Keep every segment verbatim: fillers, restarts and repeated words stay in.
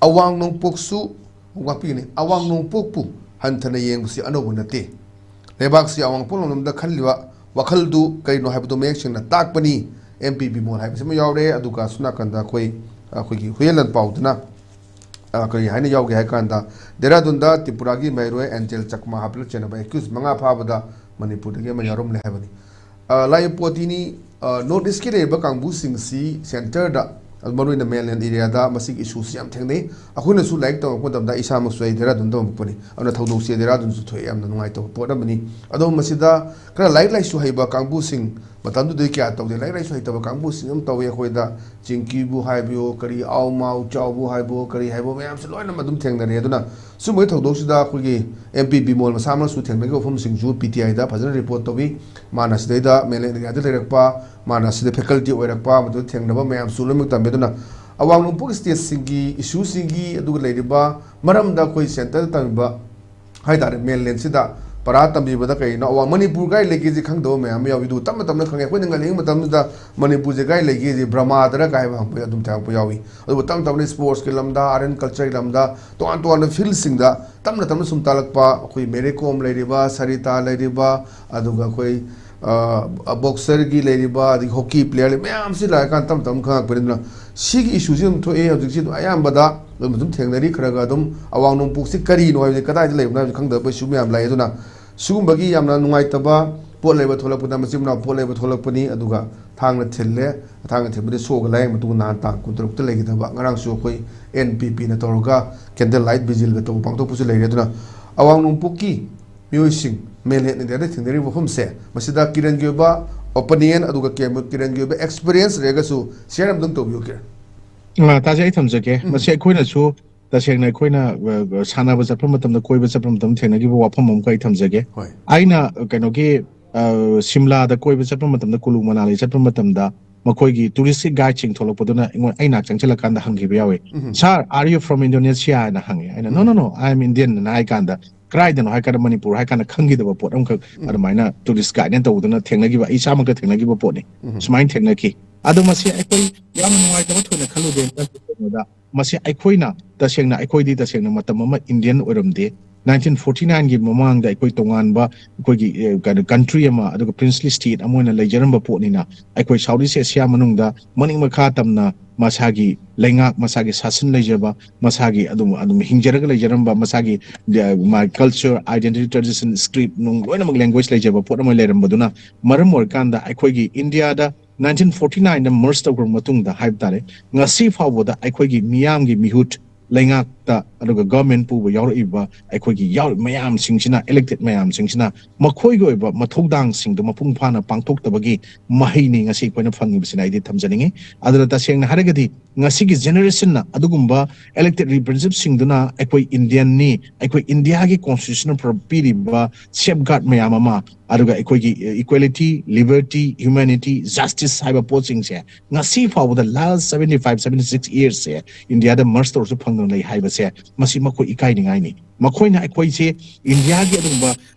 ꯑꯋꯥꯡ ꯅꯣꯡꯄꯣꯛꯁꯨ ꯉꯥꯛꯄꯤꯒꯅꯤ꯫ ꯑꯋꯥꯡ ꯅꯣꯡꯄꯣꯛꯄꯨ ꯍꯟꯊꯅ ꯌꯦꯡꯕꯁꯤ ꯑꯅꯧꯕ ꯅꯠꯇꯦ꯫ ꯂꯩꯕꯥꯛꯁꯤ ꯑꯋꯥꯡ ꯄꯣꯛꯂꯝꯗꯝꯗ ꯈꯜꯂꯤꯕ ꯋꯥꯈꯜꯗꯨ ꯀꯔꯤꯅꯣ ꯍꯥꯏꯕꯗꯨ ꯃꯌꯦꯛ ꯁꯦꯡꯅ ꯇꯥꯛꯄꯅꯤ꯫ ꯑꯦꯝ ꯄꯤ ꯕꯤꯃꯣꯜ ꯍꯥꯏꯕꯁꯤꯃ ꯌꯥꯎꯔꯦ꯫ ꯑꯗꯨꯒ ꯑꯁꯣꯝ ꯅꯥꯀꯟꯗ ꯑꯩꯈꯣꯏ, ꯑꯩꯈꯣꯏꯒꯤ ꯍꯨꯏꯌꯦꯟ ꯂꯥꯟꯄꯥꯎꯗꯨꯅ, ꯑ, ꯀꯔꯤ ꯍꯥꯏꯅ ꯌꯥꯎꯒꯦ ꯍꯥꯏ ꯀꯥꯟꯗ, ꯗꯦꯔꯥꯗꯨꯟꯗ ꯇ꯭ꯔꯤꯄꯨꯔꯥꯒꯤ ꯃꯍꯩꯔꯣꯏ ꯑꯦꯟꯖꯦꯜ ꯆꯛꯃꯥ ꯍꯥꯞꯄꯤꯜ ꯆꯦꯟꯅꯕ ꯑꯦꯀ꯭ꯌꯨꯁ ꯃꯉꯥ ꯐꯥꯕꯗ ꯃꯅꯤꯄꯨꯔꯗꯒꯤ ꯑꯃ ꯌꯥꯎꯔꯝꯂꯦ ꯍꯥꯏꯕꯅꯤ꯫ ꯑ, ꯂꯥꯏ ꯄꯣꯇꯤꯅꯤ, ꯑ, ꯅꯣꯔꯠ ꯏꯁꯀꯤ ꯂꯩꯔꯤꯕ ꯀꯥꯡꯕꯨꯁꯤꯡꯁꯤ ꯁꯦꯟꯇꯔꯗ, ꯃꯔꯨꯑꯣꯏꯅ ꯃꯦꯟꯂꯦꯟ ꯑꯦꯔꯤꯌꯥꯗ ꯃꯁꯤꯒꯤ ꯏꯁꯨꯁꯤ ꯌꯥꯝ ꯊꯦꯡꯅꯩ꯫ ꯑꯩꯈꯣꯏꯅꯁꯨ ꯂꯥꯏꯔꯤꯛ ꯇꯝꯃꯛꯄ ꯃꯇꯝꯗ, ꯏꯁꯥꯃꯛꯁꯨ ꯑꯩ ꯗꯦꯔꯥꯗꯨꯟ ꯇꯝꯃꯛꯄꯅꯤ, ꯑꯗꯨꯅ ꯊꯧꯗꯣꯛꯁꯤ ꯗꯦꯔꯥꯗꯨꯟꯁꯨ ꯊꯣꯛꯑꯦ꯫ ꯌꯥꯝꯅ ꯅꯨꯡꯉꯥꯏꯇꯕ ꯄꯣꯠ ꯑꯃꯅꯤ꯫ ꯑꯗꯣ ꯃꯁꯤꯗ ꯈꯔ ꯂꯥꯏꯔꯤꯛ ꯂꯥꯏꯁꯨ ꯍꯩꯕ ꯀꯥꯡꯕꯨꯁꯤꯡ, ꯃꯇꯝꯗꯨꯗꯗꯤ ꯀꯌꯥ ꯇꯧꯗꯦ, ꯂꯥꯏꯔꯤꯛ ꯂꯥꯏꯁꯨ ꯍꯩꯇꯕ ꯀꯥꯡꯕꯨꯁꯤꯡ ꯑꯃ ꯇꯧꯋꯤ ꯑꯩꯈꯣꯏꯗ꯫ ꯆꯤꯡꯀꯤꯕꯨ ꯍꯥꯏꯕꯤꯌꯣ, ꯀꯔꯤ ꯑꯥꯎ ꯃꯥꯎ ꯆꯥꯎꯕꯨ ꯍꯥꯏꯕꯣ, ꯀꯔꯤ ꯍꯥꯏꯕꯣ, ꯃꯌꯥꯝꯁꯦ ꯂꯣꯏꯅꯃꯛ ꯑꯗꯨꯝ ꯊꯦꯡꯅꯔꯦ꯫ ꯑꯗꯨꯅ ꯁꯨꯝꯕꯒꯤ ꯊꯧꯗꯣꯛꯁꯤꯗ ꯑꯩꯈꯣꯏꯒꯤ ꯑꯦꯝ ꯄꯤ ꯕꯤꯃꯣꯜ ꯃꯁꯥꯃꯛꯁꯨ ꯊꯦꯡꯅꯈꯤꯕ ꯋꯥꯐꯝꯁꯤꯡꯁꯨ ꯄꯤ ꯇꯤ ꯑꯥꯏꯗ ꯐꯖꯅ ꯔꯤꯄꯣꯔꯠ ꯇꯧꯏ꯫ ꯃꯥꯅ ꯁꯤꯗꯩꯗ ꯃꯦꯟꯂꯦꯟ ꯑꯦꯔꯤꯌꯥꯗ ꯂꯩꯔꯛꯄ, ꯃꯥꯅ ꯁꯤꯗ ꯐꯦꯀꯜꯇꯤ ꯑꯣꯏꯔꯛꯄ, ꯃꯗꯨꯗ ꯊꯦꯡꯅꯕ ꯃꯌꯥꯝꯁꯨ ꯂꯣꯏꯅꯃꯛ ꯇꯝꯃꯦ꯫ ꯑꯗꯨꯅ ꯑꯋꯥꯡ ꯅꯣꯡꯄꯣꯛ ꯁ꯭ꯇꯦꯠꯁꯤꯡꯒꯤ ꯏꯁꯨꯁꯤꯡꯒꯤ, ꯑꯗꯨꯒ ꯂꯩꯔꯤꯕ ꯃꯔꯝꯗ ꯑꯩꯈꯣꯏ ꯁꯦꯟꯇꯔꯗ ꯇꯝꯃꯤꯕ ꯍꯥꯏ ꯇꯥꯔꯦ, ꯃꯦꯟꯂꯦꯟꯁꯤꯗ ꯄꯔꯥ ꯇꯝꯕꯤꯕꯗ ꯀꯩꯅꯣ ꯑꯋꯥꯡ ꯃꯅꯤꯄꯨꯔ ꯀꯥꯏ ꯂꯩꯒꯦꯁꯦ ꯈꯪꯗꯕ ꯃꯌꯥꯝ ꯑꯃ ꯌꯥꯎꯏ꯫ ꯑꯗꯨꯕꯨ ꯇꯞꯅ ꯇꯞꯅ ꯈꯪꯉꯦ꯫ ꯑꯩꯈꯣꯏꯅ ꯉꯜꯂꯤꯉꯩ ꯃꯇꯝꯗꯨꯗ ꯃꯅꯤꯄꯨꯔꯁꯦ ꯀꯥꯏ ꯂꯩꯒꯦꯁꯦ ꯕ꯭ꯔꯍꯃꯥꯗꯔ ꯀꯥꯏ ꯍꯥꯏꯕ ꯍꯪꯕ ꯑꯗꯨꯝ ꯊꯥꯔꯛꯄ ꯌꯥꯎꯏ꯫ ꯑꯗꯨꯕꯨ ꯇꯞꯅ ꯇꯞꯅ ꯁ꯭ꯄꯣꯔꯠꯁꯀꯤ ꯂꯝꯗ, ꯑꯥꯔꯠ ꯑꯦꯟ ꯀꯜꯆꯔꯒꯤ ꯂꯝꯗ, ꯇꯣꯉꯥꯟ ꯇꯣꯉꯥꯟꯕ ꯐꯤꯜꯁꯤꯡꯗ ꯇꯞꯅ ꯇꯞꯅ ꯁꯨꯝ ꯇꯥꯛꯂꯛꯄ, ꯑꯩꯈꯣꯏ ꯃꯦꯔꯤ ꯀꯣꯝ ꯂꯩꯔꯤꯕ, ꯁꯔꯤꯇꯥ ꯂꯩꯔꯤꯕ, ꯑꯗꯨꯒ ꯑꯩꯈꯣꯏ, ꯑ, ꯕꯣꯛꯁꯔꯒꯤ ꯂꯩꯔꯤꯕ, ꯑꯗꯒꯤ ꯍꯣꯀꯤ ꯄ꯭ꯂꯦꯌꯔ ꯂꯩ-, ꯃꯌꯥꯝꯁꯤ ꯂꯥꯛꯑꯀꯥꯟꯗ ꯇꯞꯅ ꯇꯞꯅ ꯈꯪꯉꯛꯄꯅꯤ꯫ ꯑꯗꯨꯅ ꯁꯤꯒꯤ ꯏꯁꯨꯁꯤ ꯑꯗꯨꯝ ꯊꯣꯛꯑꯦ꯫ ꯍꯧꯖꯤꯛꯁꯤ ꯑꯗꯨꯝ ꯑꯌꯥꯝꯕꯗ ꯑꯗꯨꯝ, ꯑꯗꯨꯝ ꯊꯦꯡꯅꯔꯤ꯫ ꯈꯔ ꯈꯔ ꯑꯗꯨꯝ ꯑꯋꯥꯡ ꯅꯣꯡꯄꯣꯛꯁꯤ ꯀꯔꯤꯅꯣ ꯍꯥꯏꯕꯁꯤ, ꯀꯗꯥꯏꯗ ꯂꯩꯕꯅꯣ ꯍꯥꯏꯕꯁꯤ ꯈꯪꯗꯕ ꯏꯁꯨ ꯃꯌꯥꯝ ꯂꯥꯛꯑꯦ꯫ ꯑꯗꯨꯅ ꯁꯤꯒꯨꯝꯕꯒꯤ ꯌꯥꯝꯅ ꯅꯨꯡꯉꯥꯏꯇꯕ ꯄꯣꯠ ꯂꯩꯕ ꯊꯣꯛꯂꯛꯄꯗ, ꯃꯆꯤꯟ ꯃꯅꯥꯎ ꯄꯣꯠ ꯂꯩꯕ ꯊꯣꯛꯂꯛꯄꯅꯤ꯫ ꯑꯗꯨꯒ ꯊꯥꯡꯅ ꯊꯤꯜꯂꯦ꯫ ꯊꯥꯡꯅ ꯊꯤꯟꯕꯗ ꯁꯣꯛꯑꯒ ꯂꯥꯌꯦꯡꯕ ꯃꯇꯨꯡꯗ ꯅꯍꯥꯟ ꯇꯥꯡ ꯀꯨꯟꯇꯔꯨꯛꯇ ꯂꯩꯈꯤꯗꯕ꯫ ꯉꯔꯥꯡꯁꯨ ꯑꯩꯈꯣꯏ ꯑꯦꯟ ꯄꯤ ꯄꯤꯅ ꯇꯧꯔꯒ ꯀꯦꯟꯗꯜ ꯂꯥꯏꯠ ꯚꯤꯖꯤꯜꯒ ꯇꯧꯕ ꯄꯥꯡꯊꯣꯛꯄꯁꯨ ꯂꯩꯔꯦ꯫ ꯑꯗꯨꯅ ꯑꯋꯥꯡ ꯅꯣꯡꯄꯣꯛꯀꯤ ꯃꯤꯑꯣꯏꯁꯤꯡ ꯃꯦꯟꯂꯦꯟ ꯏꯟꯗꯤꯌꯥꯗ ꯊꯦꯡꯅꯔꯤꯕ ꯋꯥꯐꯝꯁꯦ, ꯃꯁꯤꯗ ꯀꯤꯔꯟꯒꯤ ꯑꯣꯏꯕ ꯑꯣꯄꯤꯅꯤꯌꯟ ꯑꯗꯨꯒ ꯀꯦ-, ꯀꯤꯔꯟꯒꯤ ꯑꯣꯏꯕ ꯑꯦꯛꯁꯄꯤꯔꯤꯌꯦꯟꯁ ꯂꯩꯔꯒꯁꯨ ꯁꯤꯌꯔ ꯑꯃꯇꯪ ꯇꯧꯕꯤꯌꯨ, ꯀꯤꯔꯟ꯫ ꯑ, ꯇꯥꯖꯩ, ꯑꯩ ꯊꯝꯖꯒꯦ꯫ ꯎꯝ꯫ ꯃꯁꯤ ꯑꯩꯈꯣꯏꯅꯁꯨ ꯇꯁꯦꯡꯅ ꯑꯩꯈꯣꯏꯅ, ꯑ, ꯁꯥꯟꯅꯕ ꯆꯠꯄ ꯃꯇꯝꯗ, ꯀꯣꯏꯕ ꯆꯠꯄ ꯃꯇꯝꯗ ꯊꯦꯡꯅꯈꯤꯕ ꯋꯥꯐꯝ ꯑꯃꯈꯛ ꯑꯩ ꯊꯝꯖꯒꯦ꯫ ꯍꯣꯏ꯫ ꯑꯩꯅ, ꯑ, ꯀꯩꯅꯣꯒꯤ, ꯑ, ꯁꯤꯝꯂꯥꯗ ꯀꯣꯏꯕ ꯆꯠꯄ ꯃꯇꯝꯗ, ꯀꯨꯂꯨ ꯃꯅꯥꯂꯤ ꯆꯠꯄ ꯃꯇꯝꯗ, ꯃꯈꯣꯏꯒꯤ ꯇꯨꯔꯤꯁꯀꯤ ꯒꯥꯏꯗꯁꯤꯡ ꯊꯣꯛꯂꯛꯄꯗꯨꯅ ꯑꯩꯉꯣꯟ-, ꯑꯩ ꯅꯥꯛ ꯆꯪꯁꯤꯜꯂꯛꯀꯥꯟꯗ ꯍꯪꯈꯤꯕ ꯌꯥꯎꯋꯦ, ꯎꯝ꯫ "Sir, are you from Indonesia?" ꯍꯥꯏꯅ ꯍꯪꯉꯦ꯫ ꯑꯩꯅ, "No, no, no, I am Indian" ꯍꯥꯏꯅ ꯍꯥꯏ ꯀꯥꯟꯗ, "ꯀꯗꯥꯏꯗꯅꯣ?" ꯍꯥꯏ ꯀꯥꯟꯗ, "ꯃꯅꯤꯄꯨꯔ" ꯍꯥꯏ ꯀꯥꯟꯗ ꯈꯪꯈꯤꯗꯕ ꯄꯣꯠ ꯑꯃꯈꯛ ꯎꯝ꯫ ꯑꯗꯨꯃꯥꯏꯅ ꯇꯨꯔꯤꯁ ꯒꯥꯏꯗꯅ ꯇꯧꯕꯗꯨꯅ ꯊꯦꯡꯅꯈꯤꯕ, ꯑꯩ ꯏꯁꯥꯃꯛꯀ ꯊꯦꯡꯅꯈꯤꯕ ꯄꯣꯠꯅꯤ꯫ ꯎꯝ꯫ ꯁꯨꯃꯥꯏꯅ ꯊꯦꯡꯅꯈꯤ꯫ ꯑꯗꯣ ꯃꯁꯤ ꯑꯩꯈꯣꯏ ꯌꯥꯝꯅ ꯅꯨꯡꯉꯥꯏꯇꯕ ꯊꯣꯏꯅ ꯈꯜꯂꯨꯗꯦ꯫ ꯀꯩꯅꯣꯗ ꯃꯁꯤ ꯑꯩꯈꯣꯏꯅ ꯇꯁꯦꯡꯅ, ꯑꯩꯈꯣꯏꯗꯤ ꯇꯁꯦꯡꯅ ꯃꯇꯝ ꯑꯃ ꯏꯟꯗꯤꯌꯟ ꯑꯣꯏꯔꯝꯗꯦ꯫ ꯅꯥꯏꯟꯇꯤꯟ ꯐꯣꯔꯇꯤ ꯅꯥꯏꯟꯒꯤ ꯃꯃꯥꯡꯗ ꯑꯩꯈꯣꯏ ꯇꯣꯉꯥꯟꯕ ꯑꯩꯈꯣꯏꯒꯤ, ꯑꯦ, ꯀꯩꯅꯣ, ꯀꯟꯇ꯭ꯔꯤ ꯑꯃ, ꯑꯗꯨꯒ ꯄ꯭ꯔꯤꯟꯁꯂꯤ ꯁ꯭ꯇꯦꯠ ꯑꯃ ꯑꯣꯏꯅ ꯂꯩꯖꯔꯝꯕ ꯄꯣꯠꯅꯤꯅ, ꯑꯩꯈꯣꯏ ꯁꯥꯎꯠ ꯏꯁ ꯑꯦꯁꯤꯌꯥ ꯃꯅꯨꯡꯗ ꯃꯅꯤꯡ ꯃꯈꯥ ꯇꯝꯅ ꯃꯁꯥꯒꯤ ꯂꯩꯉꯥꯛ, ꯃꯁꯥꯒꯤ ꯁꯥꯁꯟ ꯂꯩꯖꯕ, ꯃꯁꯥꯒꯤ ꯑꯗꯨꯝ, ꯑꯗꯨꯝ ꯍꯤꯡꯖꯔꯒ ꯂꯩꯖꯔꯝꯕ, ꯃꯁꯥꯒꯤ, ꯑ, ꯃꯥ culture, identity, tradition, script ꯅꯨꯡ ꯂꯣꯏꯅꯃꯛ language ꯂꯩꯖꯕ ꯄꯣꯠ ꯑꯃ ꯂꯩꯔꯝꯕꯗꯨꯅ ꯃꯔꯝ ꯑꯣꯏꯔꯀꯥꯟꯗ, ꯑꯩꯈꯣꯏꯒꯤ ꯏꯟꯗꯤꯌꯥꯗ ꯅꯥꯏꯟꯇꯤꯟ ꯐꯣꯔꯇꯤ ꯅꯥꯏꯟꯗ merge ꯇꯧꯈ꯭ꯔꯕ ꯃꯇꯨꯡꯗ ꯍꯥꯏꯕ ꯇꯥꯔꯦ, ꯉꯁꯤ ꯐꯥꯎꯕꯗ ꯑꯩꯈꯣꯏꯒꯤ ꯃꯤꯌꯥꯝꯒꯤ ꯃꯤꯍꯨꯠ, ꯂꯩꯉꯥꯛꯇ ꯑꯗꯨꯒ government ꯄꯨꯕ ꯌꯥꯎꯔꯛꯏꯕ ꯑꯩꯈꯣꯏꯒꯤ ꯌꯥꯎꯔꯤꯕ ꯃꯌꯥꯝꯁꯤꯡꯁꯤꯅ, elected ꯃꯌꯥꯝꯁꯤꯡꯁꯤꯅ ꯃꯈꯣꯏꯒꯤ ꯑꯣꯏꯕ ꯃꯊꯧꯗꯥꯡꯁꯤꯡꯗꯣ ꯃꯄꯨꯡ ꯐꯥꯅ ꯄꯥꯡꯊꯣꯛꯇꯕꯒꯤ ꯃꯍꯩꯅꯤ ꯉꯁꯤ ꯑꯩꯈꯣꯏꯅ ꯐꯪꯉꯤꯕꯁꯤꯅ ꯑꯩꯗꯤ ꯊꯝꯖꯅꯤꯡꯉꯤ꯫ ꯑꯗꯨꯅ ꯇꯁꯦꯡꯅ ꯍꯥꯏꯔꯒꯗꯤ ꯉꯁꯤꯒꯤ generationꯅ ꯑꯗꯨꯒꯨꯝꯕ elected representativeꯁꯤꯡꯗꯨꯅ ꯑꯩꯈꯣꯏ ꯏꯟꯗꯤꯌꯟꯅꯤ, ꯑꯩꯈꯣꯏ ꯏꯟꯗꯤꯌꯥꯒꯤ constitutionꯅ ꯄꯤꯔꯤꯕ safeguard ꯃꯌꯥꯝ ꯑꯃ, ꯑꯗꯨꯒ ꯑꯩꯈꯣꯏꯒꯤ equality, liberty, humanity, justice ꯍꯥꯏꯕ ꯄꯣꯠꯁꯤꯡꯁꯦ ꯉꯁꯤ ꯐꯥꯎꯕꯗ last seventy five, seventy six yearsꯁꯦ ꯏꯟꯗꯤꯌꯥꯗ merge ꯇꯧꯔꯁꯨ ꯐꯪꯗꯅ ꯂꯩ ꯍꯥꯏꯕꯁꯦ, ꯃꯁꯤ ꯃꯈꯣꯏ ꯏꯀꯥꯏꯅꯤꯡꯉꯥꯏꯅꯤ꯫ ꯃꯈꯣꯏꯅ ꯑꯩꯈꯣꯏꯁꯦ ꯏꯟꯗꯤꯌꯥꯒꯤ ꯑꯗꯨꯒꯨꯝꯕ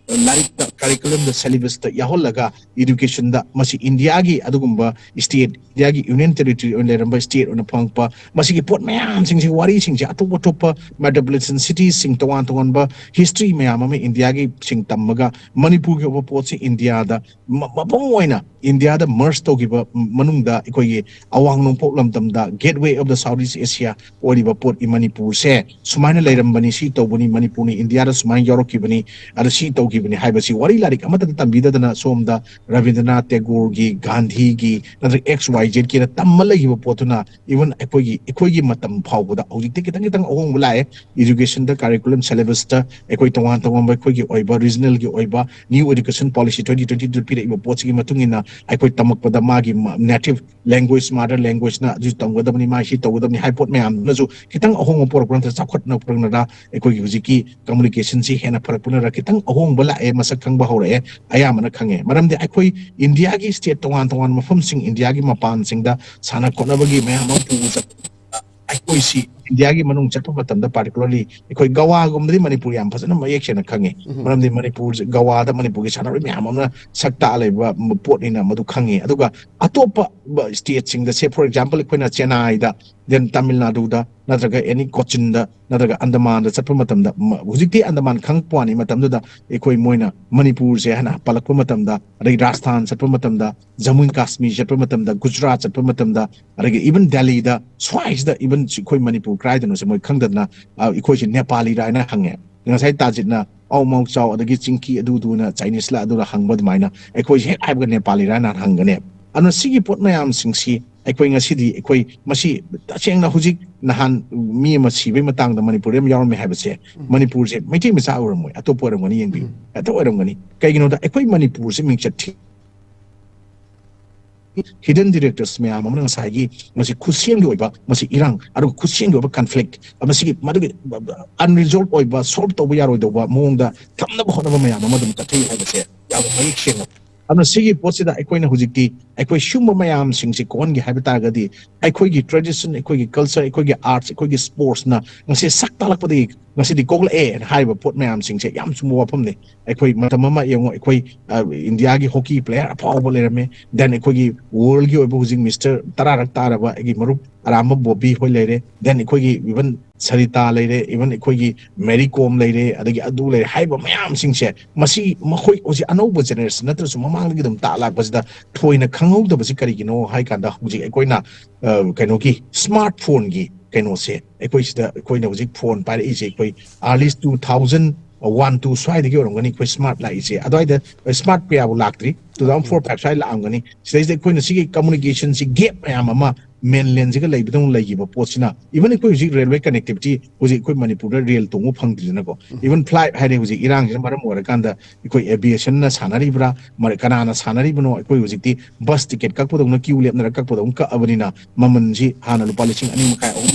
ꯂꯥꯏꯔꯤꯛꯇ, curriculumꯗ, syllabusꯇ ꯌꯥꯎꯍꯜꯂꯒ educationꯗ ꯃꯁꯤ ꯏꯟꯗꯤꯌꯥꯒꯤ ꯑꯗꯨꯒꯨꯝꯕ state, ꯏꯟꯗꯤꯌꯥꯒꯤ union territory ꯑꯣꯏꯅ ꯂꯩꯔꯝꯕ state ꯑꯣꯏꯅ ꯐꯪꯉꯛꯄ ꯃꯁꯤꯒꯤ ꯄꯣꯠ ꯃꯌꯥꯝꯁꯤꯡꯁꯤ, ꯋꯥꯔꯤꯁꯤꯡꯁꯦ ꯑꯇꯣꯞ ꯑꯇꯣꯞꯄ metropolitan citiesꯁꯤꯡ, ꯇꯣꯉꯥꯟ ꯇꯣꯉꯥꯟꯕ history ꯃꯌꯥꯝ ꯑꯃ ꯏꯟꯗꯤꯌꯥꯒꯤ ꯁꯤꯡ ꯇꯝꯃꯒ ꯃꯅꯤꯄꯨꯔꯒꯤ ꯑꯣꯏꯕ ꯄꯣꯠꯁꯤ ꯏꯟꯗꯤꯌꯥꯗ ꯃ-, ꯃꯄꯨꯡ ꯑꯣꯏꯅ ꯏꯟꯗꯤꯌꯥꯗ merge ꯇꯧꯈꯤꯕ ꯃꯅꯨꯡꯗ ꯑꯩꯈꯣꯏꯒꯤ ꯑꯋꯥꯡ ꯅꯣꯡꯄꯣꯛ ꯂꯝꯗꯝꯗ gateway of the South East Asia ꯑꯣꯏꯔꯤꯕ ꯄꯣꯠ ꯏ ꯃꯅꯤꯄꯨꯔꯁꯦ ꯁꯨꯃꯥꯏꯅ ꯂꯩꯔꯝꯕꯅꯤ, ꯁꯤ ꯇꯧꯕꯅꯤ, ꯃꯅꯤꯄꯨꯔꯅ ꯏꯟꯗꯤꯌꯥꯗ ꯁꯨꯃꯥꯏꯅ ꯌꯥꯎꯔꯛꯈꯤꯕꯅꯤ, ꯑꯗ ꯁꯤ ꯇꯧꯈꯤꯕꯅꯤ ꯍꯥꯏꯕꯁꯤ ꯋꯥꯔꯤ ꯂꯥꯏꯔꯤꯛ ꯑꯃꯠꯇ ꯇꯝꯕꯤꯗꯗꯅ ꯁꯣꯝꯗ ꯔꯕꯤꯟꯗ꯭ꯔꯅꯥꯊ ꯇꯦꯒꯣꯔꯒꯤ, ꯒꯥꯟꯙꯤꯒꯤ ꯅꯠꯇ꯭ꯔꯒ X Y Zꯀꯤꯅ ꯇꯝꯃ ꯂꯩꯈꯤꯕ ꯄꯣꯠꯇꯨꯅ even ꯑꯩꯈꯣꯏꯒꯤ, ꯑꯩꯈꯣꯏꯒꯤ ꯃꯇꯝ ꯐꯥꯎꯕꯗ ꯍꯧꯖꯤꯛꯇꯤ ꯈꯤꯇꯪ ꯈꯤꯇꯪ ꯑꯍꯣꯡꯕ ꯂꯥꯛꯑꯦ꯫ Educationꯗ, curriculum syllabusꯇ ꯑꯩꯈꯣꯏ ꯇꯣꯉꯥꯟ ꯇꯣꯉꯥꯟꯕ ꯑꯩꯈꯣꯏꯒꯤ ꯑꯣꯏꯕ regionalꯒꯤ ꯑꯣꯏꯕ new education policy twenty twenty two ꯄꯤꯔꯛꯏꯕ ꯄꯣꯠꯁꯤꯒꯤ ꯃꯇꯨꯡ ꯏꯟꯅ ꯑꯩꯈꯣꯏ ꯇꯝꯃꯛꯄꯗ ꯃꯥꯒꯤ ꯃ-, native language, mother languageꯅ ꯑꯗꯨ ꯇꯝꯒꯗꯕꯅꯤ, ꯃꯥ ꯁꯤ ꯇꯧꯒꯗꯕꯅꯤ ꯍꯥꯏꯕ ꯄꯣꯠ ꯃꯌꯥꯝꯗꯨꯅꯁꯨ ꯈꯤꯇꯪ ꯑꯍꯣꯡꯕ ꯄꯨꯔꯛꯄ ꯅꯠꯇ꯭ꯔꯒ ꯆꯥꯎꯈꯠꯅ ꯄꯨꯔꯛꯅꯔ ꯑꯩꯈꯣꯏꯒꯤ ꯍꯧꯖꯤꯛꯀꯤ communicationꯁꯤ ꯍꯦꯟꯅ ꯐꯔꯛꯄꯅꯔ ꯈꯤꯇꯪ ꯑꯍꯣꯡꯕ ꯂꯥꯛꯑꯦ, ꯃꯁꯛ ꯈꯪꯕ ꯍꯧꯔꯛꯑꯦ, ꯑꯌꯥꯝꯕꯅ ꯈꯪꯉꯦ꯫ ꯃꯔꯝꯗꯤ ꯑꯩꯈꯣꯏ ꯏꯟꯗꯤꯌꯥꯒꯤ state ꯇꯣꯉꯥꯟ ꯇꯣꯉꯥꯟꯕ ꯃꯐꯝꯁꯤꯡ, ꯏꯟꯗꯤꯌꯥꯒꯤ ꯃꯄꯥꯟꯁꯤꯡꯗ ꯁꯥꯟꯅ ꯈꯣꯠꯅꯕꯒꯤ ꯃꯌꯥꯝ ꯑꯃ ꯄꯨꯕ ꯆꯠꯄ ꯑꯩꯈꯣꯏꯁꯤ ꯏꯟꯗꯤꯌꯥꯒꯤ ꯃꯅꯨꯡ ꯆꯠꯄ ꯃꯇꯝꯗ, particularly ꯑꯩꯈꯣꯏ ꯒꯋꯥꯒꯨꯝꯕꯗꯤ ꯃꯅꯤꯄꯨꯔ ꯌꯥꯝ ꯐꯖꯅ ꯃꯌꯦꯛ ꯁꯦꯡꯅ ꯈꯪꯉꯦ꯫ ꯃꯔꯝꯗꯤ ꯃꯅꯤꯄꯨꯔꯁꯦ, ꯒꯋꯥꯗ ꯃꯅꯤꯄꯨꯔꯒꯤ ꯁꯥꯟꯅꯔꯣꯏ ꯃꯌꯥꯝ ꯑꯃꯅ ꯁꯛ ꯇꯥꯛꯑ ꯂꯩꯕ ꯄꯣꯠꯅꯤꯅ ꯃꯗꯨ ꯈꯪꯉꯦ꯫ ꯑꯗꯨꯒ ꯑꯇꯣꯞꯄ stateꯁꯤꯡꯗ, say for example, ꯑꯩꯈꯣꯏꯅ ꯆꯦꯟꯅꯥꯏꯗ, then ꯇꯥꯃꯤꯜ ꯅꯥꯗꯨꯗ, ꯅꯠꯇ꯭ꯔꯒ ꯑꯦꯅꯤ ꯀꯣꯆꯤꯟꯗ, ꯅꯠꯇ꯭ꯔꯒ ꯑꯟꯗꯃꯥꯟꯗ ꯆꯠꯄ ꯃꯇꯝꯗ, ꯍꯧꯖꯤꯛꯇꯤ ꯑꯟꯗꯃꯥꯟ ꯈꯪꯉꯛꯄ ꯋꯥꯅꯤ, ꯃꯇꯝꯗꯨꯗ ꯑꯩꯈꯣꯏ, ꯃꯣꯏꯅ ꯃꯅꯤꯄꯨꯔꯁꯦ ꯍꯥꯏꯅ ꯄꯜꯂꯛꯄ ꯃꯇꯝꯗ, ꯑꯗꯩ ꯔꯥꯖꯁꯊꯥꯟ ꯆꯠꯄ ꯃꯇꯝꯗ, ꯖꯃꯨ ꯑꯦꯟ ꯀꯥꯁꯃꯤꯔ ꯆꯠꯄ ꯃꯇꯝꯗ, ꯒꯨꯖꯔꯥꯠ ꯆꯠꯄ ꯃꯇꯝꯗ, ꯑꯗꯒꯤ even ꯗꯦꯜꯂꯤꯗ, ꯁ꯭ꯋꯥꯏꯁꯤꯗ even ꯑꯩꯈꯣꯏ ꯃꯅꯤꯄꯨꯔ ꯀꯗꯥꯏꯗꯅꯣꯁꯦ ꯃꯣꯏ ꯈꯪꯗꯗꯅ, ꯑ, ꯑꯩꯈꯣꯏꯁꯦ ꯅꯦꯄꯥꯂꯤꯔ ꯍꯥꯏꯅ ꯍꯪꯉꯦ꯫ ꯉꯁꯥꯏ ꯇꯥꯖꯤꯠꯅ ꯑꯧ ꯃꯥꯎ ꯆꯥꯎ ꯑꯗꯒꯤ ꯆꯤꯡꯀꯤ ꯑꯗꯨꯗꯨꯅ ꯆꯥꯏꯅꯤꯁꯂ ꯑꯗꯨꯅ ꯍꯪꯕ ꯑꯗꯨꯃꯥꯏꯅ, ꯑꯩꯈꯣꯏꯁꯦ ꯍꯦꯛ ꯍꯥꯏꯕꯒ ꯅꯦꯄꯥꯂꯤꯔ ꯍꯥꯏꯅ ꯍꯪꯒꯅꯦ꯫ ꯑꯗꯨꯅ ꯁꯤꯒꯤ ꯄꯣꯠ ꯃꯌꯥꯝꯁꯤꯡꯁꯤ ꯑꯩꯈꯣꯏ ꯉꯁꯤꯗꯤ, ꯑꯩꯈꯣꯏ ꯃꯁꯤ ꯇꯁꯦꯡꯅ ꯍꯧꯖꯤꯛ ꯅꯍꯥꯟ ꯃꯤ ꯑꯃ ꯁꯤꯕꯒꯤ ꯃꯇꯥꯡꯗ ꯃꯅꯤꯄꯨꯔꯗ ꯑꯃ ꯌꯥꯎꯔꯝꯃꯦ ꯍꯥꯏꯕꯁꯦ, ꯃꯅꯤꯄꯨꯔꯁꯦ ꯃꯩꯇꯩ ꯃꯆꯥ ꯑꯣꯏꯔꯝꯃꯣꯏ, ꯑꯇꯣꯞꯄ ꯑꯣꯏꯔꯝꯒꯅꯤ꯫ ꯌꯦꯡꯕꯤꯌꯨ, ꯍꯦꯛꯇ ꯑꯣꯏꯔꯝꯒꯅꯤ꯫ ꯀꯩꯒꯤꯅꯣꯗ ꯑꯩꯈꯣꯏ ꯃꯅꯤꯄꯨꯔꯁꯦ ꯃꯤꯡꯆꯠ ꯊꯤ hidden directors ꯃꯌꯥꯝ ꯑꯃꯅ ꯉꯁꯥꯏꯒꯤ ꯃꯁꯤ ꯈꯨꯠꯁꯦꯝꯒꯤ ꯑꯣꯏꯕ ꯃꯁꯤ ꯏꯔꯥꯡ, ꯑꯗꯨꯒ ꯈꯨꯠꯁꯦꯝꯒꯤ ꯑꯣꯏꯕ conflict, ꯃꯁꯤꯒꯤ ꯃꯗꯨꯒꯤ unresolved ꯑꯣꯏꯕ, solve ꯇꯧꯕ ꯌꯥꯔꯣꯏꯗꯧꯕ ꯃꯑꯣꯡꯗ ꯊꯝꯅꯕ ꯍꯣꯠꯅꯕ ꯃꯌꯥꯝ ꯑꯃ ꯑꯗꯨꯝ ꯆꯠꯊꯩ ꯍꯥꯏꯕꯁꯦ ꯌꯥꯝꯅ ꯃꯌꯦꯛ ꯁꯦꯡꯅ꯫ ꯑꯗꯨꯅ ꯁꯤꯒꯤ ꯄꯣꯠꯁꯤꯗ ꯑꯩꯈꯣꯏꯅ ꯍꯧꯖꯤꯛꯇꯤ ꯑꯩꯈꯣꯏ ꯁꯤꯒꯨꯝꯕ ꯃꯌꯥꯝꯁꯤꯡꯁꯤ ꯀꯣꯛꯍꯟꯒꯦ ꯍꯥꯏꯕ ꯇꯥꯔꯒꯗꯤ, ꯑꯩꯈꯣꯏꯒꯤ tradition, ꯑꯩꯈꯣꯏꯒꯤ culture, ꯑꯩꯈꯣꯏꯒꯤ arts, ꯑꯩꯈꯣꯏꯒꯤ sportsꯅ ꯉꯁꯤ ꯁꯛ ꯇꯥꯛꯂꯛꯄꯗꯒꯤ ꯉꯁꯤꯗꯤ ꯀꯣꯛꯂꯛꯑꯦ ꯍꯥꯏꯔꯤꯕ ꯄꯣꯠ ꯃꯌꯥꯝꯁꯤꯡꯁꯦ ꯌꯥꯝ ꯆꯨꯝꯕ ꯋꯥꯐꯝꯅꯤ꯫ ꯑꯩꯈꯣꯏ ꯃꯇꯝ ꯑꯃ ꯌꯦꯡꯉꯣ, ꯑꯩꯈꯣꯏ, ꯑ, ꯏꯟꯗꯤꯌꯥꯒꯤ hockey player ꯑꯐꯥꯎꯕ ꯂꯩꯔꯝꯃꯦ, then ꯑꯩꯈꯣꯏꯒꯤ worldꯒꯤ ꯑꯣꯏꯕ ꯍꯧꯖꯤꯛ ꯃꯤꯁꯇꯔ ꯇꯔꯥꯔꯛ ꯇꯥꯔꯕ ꯑꯩꯒꯤ ꯃꯔꯨꯞ ꯑꯔꯥꯝꯕ ꯕꯣꯕꯤ ꯍꯣꯏ ꯂꯩꯔꯦ, then ꯑꯩꯈꯣꯏꯒꯤ even ꯁꯔꯤꯇꯥ ꯂꯩꯔꯦ, even ꯑꯩꯈꯣꯏꯒꯤ ꯃꯦꯔꯤ ꯀꯣꯝ ꯂꯩꯔꯦ, ꯑꯗꯒꯤ ꯑꯗꯨ ꯂꯩꯔꯦ ꯍꯥꯏꯔꯤꯕ ꯃꯌꯥꯝꯁꯤꯡꯁꯦ, ꯃꯁꯤ ꯃꯈꯣꯏ ꯍꯧꯖꯤꯛ ꯑꯅꯧꯕ generation ꯅꯠꯇ꯭ꯔꯁꯨ ꯃꯃꯥꯡꯗꯒꯤ ꯑꯗꯨꯝ ꯇꯥꯛꯂꯛꯄꯁꯤꯗ ꯊꯣꯏꯅ ꯈꯪꯍꯧꯗꯕꯁꯤ ꯀꯔꯤꯒꯤꯅꯣ ꯍꯥꯏ ꯀꯥꯟꯗ, ꯍꯧꯖꯤꯛ ꯑꯩꯈꯣꯏꯅ, ꯑ, ꯀꯩꯅꯣꯒꯤ smart phoneꯒꯤ ꯀꯩꯅꯣꯁꯦ, ꯑꯩꯈꯣꯏ ꯁꯤꯗ, ꯑꯩꯈꯣꯏꯅ ꯍꯧꯖꯤꯛ phone ꯄꯥꯏꯔꯛꯏꯁꯦ ꯑꯩꯈꯣꯏ early two thousand one two ꯁ꯭ꯋꯥꯏꯗꯒꯤ ꯑꯣꯏꯔꯝꯒꯅꯤ ꯑꯩꯈꯣꯏ smart ꯂꯥꯛꯏꯁꯦ꯫ ꯑꯗꯨꯋꯥꯏꯗ smart ꯀꯌꯥꯕꯨ ꯂꯥꯛꯇ꯭ꯔꯤ, two thousand four five ꯁ꯭ꯋꯥꯏ ꯂꯥꯛꯑꯝꯒꯅꯤ꯫ ꯁꯤꯗꯩꯁꯤꯗ ꯑꯩꯈꯣꯏꯅ ꯁꯤꯒꯤ communicationꯁꯤ gap ꯃꯌꯥꯝ ꯑꯃ mainlandꯁꯤꯒ ꯂꯩꯕꯗꯧꯅ ꯂꯩꯈꯤꯕ ꯄꯣꯠꯁꯤꯅ, even ꯑꯩꯈꯣꯏ ꯍꯧꯖꯤꯛ railway connectivity, ꯍꯧꯖꯤꯛ ꯑꯩꯈꯣꯏ ꯃꯅꯤꯄꯨꯔꯗ rail ꯇꯣꯡꯕ ꯐꯪꯗ꯭ꯔꯤꯗꯅꯀꯣ, even flight ꯍꯥꯏꯔꯦ, ꯍꯧꯖꯤꯛ ꯏꯔꯥꯡꯁꯤꯅ ꯃꯔꯝ ꯑꯣꯏꯔꯀꯥꯟꯗ ꯑꯩꯈꯣꯏ aviationꯅ ꯁꯥꯟꯅꯔꯤꯕ꯭ꯔꯥ, ꯃꯔ-, ꯀꯅꯥꯅ ꯁꯥꯟꯅꯔꯤꯕꯅꯣ? ꯑꯩꯈꯣꯏ ꯍꯧꯖꯤꯛꯇꯤ bus ticket ꯀꯛꯄꯗꯧꯅ queue ꯂꯦꯞꯅꯔ ꯀꯛꯄꯗꯧꯅ ꯀꯛꯑꯕꯅꯤꯅ, ꯃꯃꯜꯁꯤ ꯍꯥꯟꯅ ꯂꯨꯄꯥ ꯂꯤꯁꯤꯡ ꯑꯅꯤ ꯃꯈꯥꯏ, ꯑꯍꯨꯝ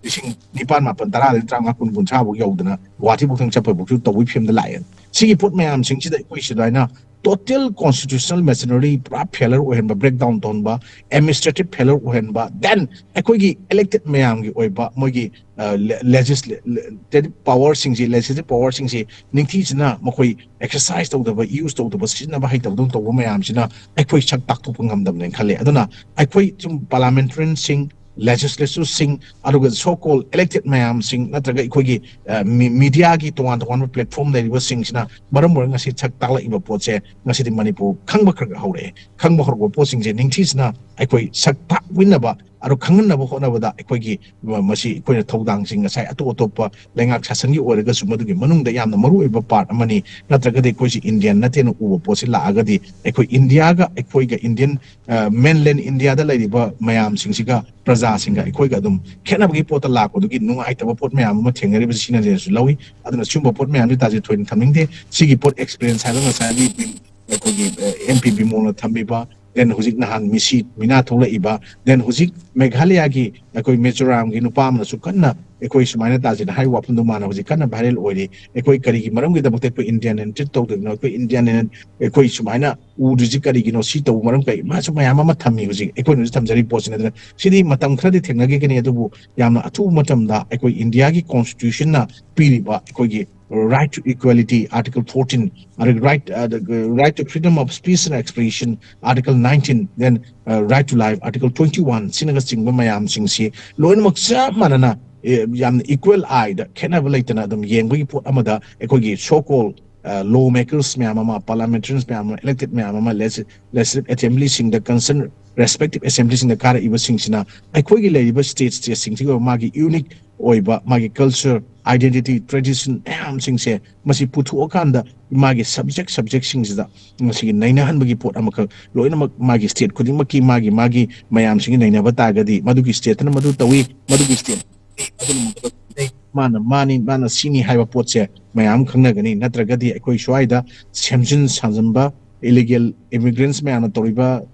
ꯂꯤꯁꯤꯡ ꯅꯤꯄꯥꯟ, ꯃꯥꯄꯟ, ꯇꯔꯥꯗꯒꯤ ꯇꯔꯥꯃꯉꯥ, ꯀꯨꯟ, ꯀꯨꯟꯊ꯭ꯔꯥ ꯐꯥꯎ ꯌꯧꯗꯅ ꯒꯨꯍꯥꯇꯤꯐꯥꯎꯗꯪ ꯆꯠꯄꯐꯥꯎꯁꯨ ꯇꯧꯕꯒꯤ ꯐꯤꯕꯝꯗ ꯂꯥꯛꯑꯦ꯫ ꯁꯤꯒꯤ ꯄꯣꯠ ꯃꯌꯥꯝꯁꯤꯡꯁꯤꯗ ꯑꯩꯈꯣꯏ ꯁꯨꯃꯥꯏꯅ total constitutional machinery ꯄꯨꯔꯥ failure ꯑꯣꯏꯍꯟꯕ, breakdown ꯇꯧꯍꯟꯕ, administrative failure ꯑꯣꯏꯍꯟꯕ, then ꯑꯩꯈꯣꯏꯒꯤ elected ꯃꯌꯥꯝꯒꯤ ꯑꯣꯏꯕ ꯃꯣꯏꯒꯤ legislative powerꯁꯤꯡꯁꯤ, legislative powerꯁꯤꯡꯁꯤ ꯅꯤꯡꯊꯤꯖꯅ ꯃꯈꯣꯏ exercise ꯇꯧꯗꯕ, use ꯇꯧꯗꯕ, ꯁꯤꯖꯤꯟꯅꯕ ꯍꯩꯇꯕꯗꯧꯅ ꯇꯧꯕ ꯃꯌꯥꯝꯁꯤꯅ ꯑꯩꯈꯣꯏ ꯁꯛ ꯇꯥꯛꯊꯣꯛꯄ ꯉꯝꯗꯕꯅꯦꯅ ꯈꯜꯂꯦ꯫ ꯑꯗꯨꯅ ꯑꯩꯈꯣꯏ ꯁꯨꯝ parliamentarianꯁꯤꯡ, legislatureꯁꯤꯡ, ꯑꯗꯨꯒ so called elected ꯃꯌꯥꯝꯁꯤꯡ, ꯅꯠꯇ꯭ꯔꯒ ꯑꯩꯈꯣꯏꯒꯤ mediaꯒꯤ ꯇꯣꯉꯥꯟ ꯇꯣꯉꯥꯟꯕ platform ꯂꯩꯔꯤꯕꯁꯤꯡꯁꯤꯅ ꯃꯔꯝ ꯑꯣꯏꯔꯒ ꯉꯁꯤ ꯁꯛ ꯇꯥꯛꯂꯛꯏꯕ ꯄꯣꯠꯁꯦ ꯉꯁꯤꯗꯤ ꯃꯅꯤꯄꯨꯔ ꯈꯪꯕ ꯈꯔ ꯈꯔ ꯍꯧꯔꯛꯑꯦ꯫ ꯈꯪꯕ ꯍꯧꯔꯛꯄ ꯄꯣꯠꯁꯤꯡꯁꯦ ꯅꯤꯡꯊꯤꯖꯅ ꯑꯩꯈꯣꯏ ꯁꯛ ꯇꯥꯛꯃꯤꯟꯅꯕ, ꯑꯗꯣ ꯈꯪꯍꯟꯅꯕ ꯍꯣꯠꯅꯕꯗ ꯑꯩꯈꯣꯏꯒꯤ ꯃꯁꯤ ꯑꯩꯈꯣꯏꯅ ꯊꯧꯗꯥꯡꯁꯤꯡ ꯉꯁꯥꯏ ꯑꯇꯣꯞ ꯑꯇꯣꯞꯄ ꯂꯩꯉꯥꯛ ꯁꯥꯁꯟꯒꯤ ꯑꯣꯏꯔꯒꯁꯨ ꯃꯗꯨꯒꯤ ꯃꯅꯨꯡꯗ ꯌꯥꯝꯅ ꯃꯔꯨꯑꯣꯏꯕ part ꯑꯃꯅꯤ꯫ ꯅꯠꯇ꯭ꯔꯒꯗꯤ ꯑꯩꯈꯣꯏꯁꯤ Indian ꯅꯠꯇꯦꯅ ꯎꯕ ꯄꯣꯠꯁꯤ ꯂꯥꯛꯑꯒꯗꯤ ꯑꯩꯈꯣꯏ Indiaꯒ ꯑꯩꯈꯣꯏꯒ Indian mainland Indiaꯗ ꯂꯩꯔꯤꯕ ꯃꯌꯥꯝꯁꯤꯡꯁꯤꯒ, ꯄ꯭ꯔꯖꯥꯁꯤꯡꯒ ꯑꯩꯈꯣꯏꯒ ꯑꯗꯨꯝ ꯈꯦꯠꯅꯕꯒꯤ ꯄꯣꯠꯇ ꯂꯥꯛꯄꯗꯨꯒꯤ ꯅꯨꯡꯉꯥꯏꯇꯕ ꯄꯣꯠ ꯃꯌꯥꯝ ꯑꯃ ꯊꯦꯡꯅꯔꯤꯕꯁꯤ ꯁꯤꯅꯅꯦꯅꯁꯨ ꯂꯧꯏ꯫ ꯑꯗꯨꯅ ꯁꯤꯒꯨꯝꯕ ꯄꯣꯠ ꯃꯌꯥꯝꯁꯤ ꯇꯥꯖꯦ ꯊꯣꯏꯅ ꯊꯝꯅꯤꯡꯗꯦ꯫ ꯁꯤꯒꯤ ꯄꯣꯠ experience ꯍꯥꯏꯕ ꯉꯁꯥꯏꯒꯤ ꯑꯩꯈꯣꯏꯒꯤ MP ꯕꯤꯃꯣꯜꯅ ꯊꯝꯃꯤꯕ, then ꯍꯧꯖꯤꯛ ꯅꯍꯥꯟ ꯃꯤꯁꯤ ꯃꯤꯅꯥ ꯊꯣꯛꯂꯛꯏꯕ, then ꯍꯧꯖꯤꯛ ꯃꯦꯘꯥꯂꯌꯥꯒꯤ ꯑꯩꯈꯣꯏ ꯃꯤꯖꯣꯔꯥꯝꯒꯤ ꯅꯨꯄꯥ ꯑꯃꯅꯁꯨ ꯀꯟꯅ ꯑꯩꯈꯣꯏ ꯁꯨꯃꯥꯏꯅ ꯇꯥꯖꯦꯅ ꯍꯥꯏꯕ ꯋꯥꯐꯝꯗꯣ ꯃꯥꯅ ꯍꯧꯖꯤꯛ ꯀꯟꯅ viral ꯑꯣꯏꯔꯤ꯫ ꯑꯩꯈꯣꯏ ꯀꯔꯤꯒꯤ ꯃꯔꯝꯒꯤꯗꯃꯛꯇ ꯑꯩꯈꯣꯏ Indian treat ꯇꯧꯗꯣꯏꯅꯣ? ꯑꯩꯈꯣꯏ Indian ꯑꯩꯈꯣꯏ ꯁꯨꯃꯥꯏꯅ ꯎꯗ꯭ꯔꯤꯁꯤ ꯀꯔꯤꯒꯤꯅꯣ? ꯁꯤ ꯇꯧꯕ ꯃꯔꯝ ꯀꯔꯤ? ꯃꯥꯁꯨ ꯃꯌꯥꯝ ꯑꯃ ꯊꯝꯃꯤ ꯍꯧꯖꯤꯛ ꯑꯩꯈꯣꯏꯅꯁꯨ ꯊꯝꯖꯔꯤꯕ ꯄꯣꯠꯁꯤꯅ꯫ ꯑꯗꯨꯅ ꯁꯤꯗꯤ ꯃꯇꯝ ꯈꯔꯗꯤ ꯊꯦꯡꯅꯈꯤꯒꯅꯤ, ꯑꯗꯨꯕꯨ ꯌꯥꯝꯅ ꯑꯊꯨꯕ ꯃꯇꯝꯗ ꯑꯩꯈꯣꯏ Indiaꯒꯤ constitutionꯅ ꯄꯤꯔꯤꯕ ꯑꯩꯈꯣꯏꯒꯤ right to equality, Article fourteen, ꯑꯗꯨꯒ right, ꯑꯗꯨꯒ right to freedom of speech and expression, Article nineteen, then right to life, Article twenty one, ꯁꯤꯅꯒꯆꯤꯡꯕ ꯃꯌꯥꯝꯁꯤꯡꯁꯤ ꯂꯣꯏꯅꯃꯛ ꯆꯞ ꯃꯥꯟꯅꯅ ꯌꯥꯝꯅ equal eyeꯗ ꯈꯦꯠꯅꯕ ꯂꯩꯇꯅ ꯑꯗꯨꯝ ꯌꯦꯡꯕꯒꯤ ꯄꯣꯠ ꯑꯃꯗ ꯑꯩꯈꯣꯏꯒꯤ so called law makers ꯃꯌꯥꯝ ꯑꯃ, parliamentarians ꯃꯌꯥꯝ ꯑꯃ, elected ꯃꯌꯥꯝ ꯑꯃ, legislative assemblyꯁꯤꯡꯗ, concerned respective assemblyꯁꯤꯡꯗ ꯀꯥꯔꯛꯏꯕꯁꯤꯡꯁꯤꯅ ꯑꯩꯈꯣꯏꯒꯤ ꯂꯩꯔꯤꯕ state stateꯁꯤꯡꯁꯤꯒꯤ ꯑꯣꯏꯕ ꯃꯥꯒꯤ unique ꯑꯣꯏꯕ ꯃꯥꯒꯤ culture, identity, tradition ꯃꯌꯥꯝꯁꯤꯡꯁꯦ ꯃꯁꯤ ꯄꯨꯊꯣꯛꯑꯀꯥꯟꯗ ꯃꯥꯒꯤ subject subjectꯁꯤꯡꯁꯤꯗ ꯃꯁꯤꯒꯤ ꯅꯩꯅꯍꯟꯕꯒꯤ ꯄꯣꯠ ꯑꯃꯈꯛ, ꯂꯣꯏꯅꯃꯛ ꯃꯥꯒꯤ state ꯈꯨꯗꯤꯡꯃꯛꯀꯤ ꯃꯥꯒꯤ ꯃꯌꯥꯝꯁꯤꯡꯒꯤ ꯅꯩꯅꯕ ꯇꯥꯔꯒꯗꯤ ꯃꯗꯨꯒꯤ stateꯇꯅ ꯃꯗꯨ ꯇꯧꯏ, ꯃꯗꯨꯒꯤ state ꯃꯥꯅ ꯃꯥꯅꯤ, ꯃꯥꯅ ꯁꯤꯅꯤ ꯍꯥꯏꯕ ꯄꯣꯠꯁꯦ ꯃꯌꯥꯝ ꯈꯪꯅꯒꯅꯤ꯫ ꯅꯠꯇ꯭ꯔꯒꯗꯤ ꯑꯩꯈꯣꯏ ꯁ꯭ꯋꯥꯏꯗ ꯁꯦꯝꯖꯤꯟ ꯁꯥꯖꯤꯟꯕ, illegal immigrants ꯃꯌꯥꯝꯅ ꯇꯧꯔꯤꯕ